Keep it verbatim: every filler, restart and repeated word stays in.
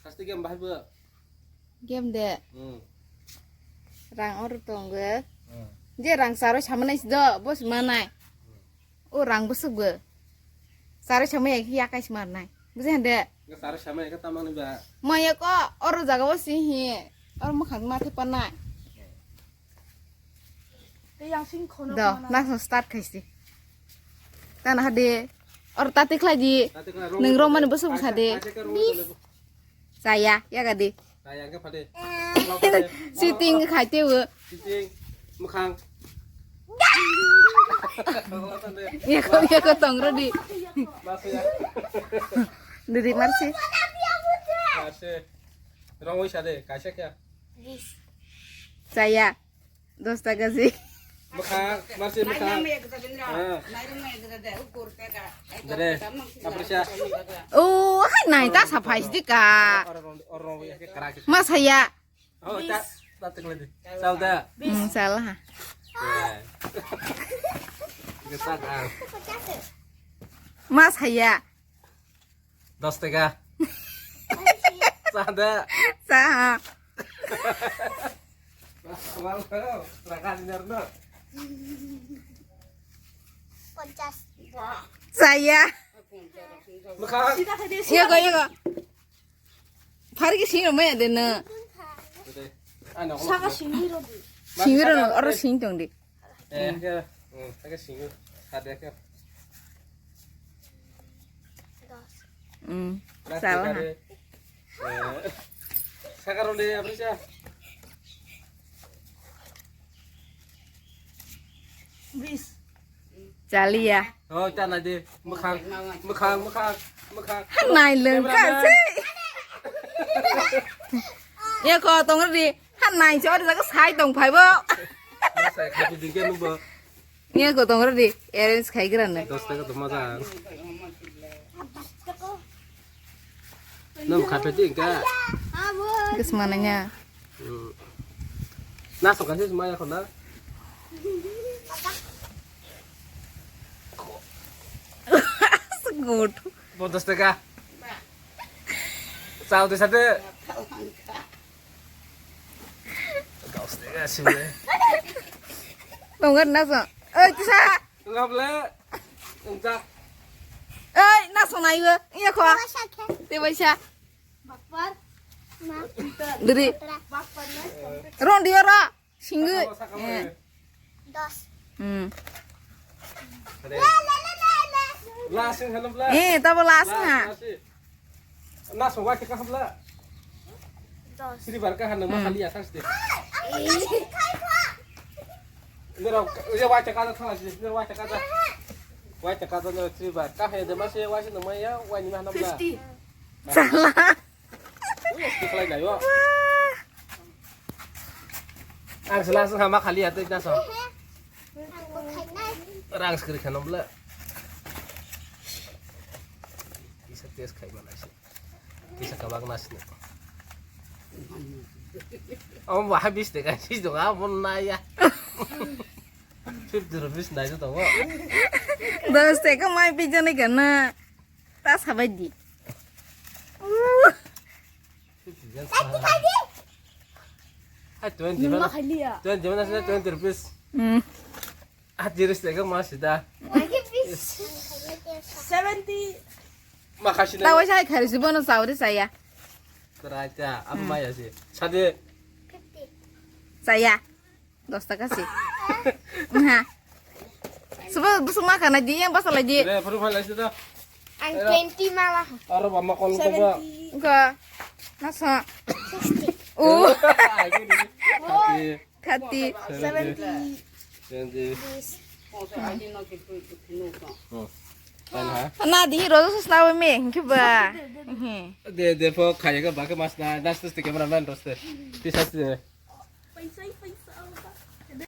Haste game bahai bo. Game de. Hmm. Rang or tongo. Hmm. Je rang charo samanai si do, bos manai. O rang bwswk bo. Charo samai ya khe yakai si marnai. Bujai hande. Nga charo samai ya khe tamani ba. Maya ko oro jaga o si hi. Oro mukhang ma the panai. Do, naso start khaisi. Tana hade. Or tati khlai di. Tati khlai, rong. Nung rong mani bwswk bwsa de. Kaisa, kaisa rong. Chaya, yaga di. Chaya, khe phade. Sitting khai te o. Sitting, mukhang. Yako, yako tong rodi. Maso ya. Didi marsi. Marsi. Rong wisa de, kaisa kya? Chaya. Dos taka si. Mekha, marsi mekha. Ah. Dere, aprisa. Oh, hai nai ta saphai sidi ka. Oro, oro, oro, ya, ke kerak. Mas haya. Oh, ta, ta tekle di. Salda. Hmm, salah. Ya. Getak ah. Mas haya. Dos taka. Sada. Sa. Saya. Mekha. Iya kok, iya kok. Phari ke sing rwmaya de na. Saka singwi rodi. Singwi rwno, oro sing tong di. Eh, ke, hmm, ke singwi. Kade ke. Hmm, salah. Eh, saka rodi, aprisa. Bis. Chaliya. Oh, ta nai de. Mukhang, mukhang, mukhang, mukhang. Nai lengka se. Ye ko tong di. Han nai se ori jaga sai tong phai bo. Sai khati dingke nubo. Ye ko tong di. Arrange khai gra nai. Dos taka to maja. Nang kha peti ka. Kes mananya. Hmm. Na so kan sih maya kona. Segut. Ponchas taka. Chao de sate. Dos taka sih. Tonggar na so. Eh, kisa. Ngap le. Unjak. Ei, na sonai bo. Iya kho. Te baisa. Bakpar. Diri. Bakpar na. Ron dia ra. Singgu. Saka, saka, eh. Dos. Hmm. Ada. La, la, la, la, la. La sing hanam la. Eh, tabo la sing ha. La sing. Na so wa ke ka hamla. Dos. Sri bar ka hanam ma khali asas de. Nero, ye wa ke ka thala de. Nero wa ke ka. Wa ke ka nero sri bar. Ka he de ma se wa se no ma ya wa ni ma hanam la. Fifty. Salah. Wih, khlai nai o. Ang sela sung hama khali ate na so. Rang skri khanom le. Kisa test khai mana sih. Kisa kabak nas ni. Om wah bis de kan sih dong, ah, mon na ya. Fifty rupees nai to dong. Dos taka mai pijani kana. Ta sabai di. Hai, twenty mana? Nungma khaliya. Twenty mana sih, twenty rupees. Hmm. Ah, tiris taka mas sida. Seventy. Makasih. Tahu saya kali sih bono sauri saya. Teraca, apa ya sih? Sade. Saya. Dos taka si. Ha. Suba busuk ma kana di yang pasal lagi. Re, puru phai lai sida. Ang twenty mala. Aro ba ma kol ko ba. Enggak. Nasa. Oh. Ayo di. Thirty. Thirty. Seventy. Seventy. Hmm. Kan ha? Na di rozo sasnawa me, hingke ba. Hmm. De, de, po khaya ka ba ka mas na, das, das, cameraman, roste. Di sas de.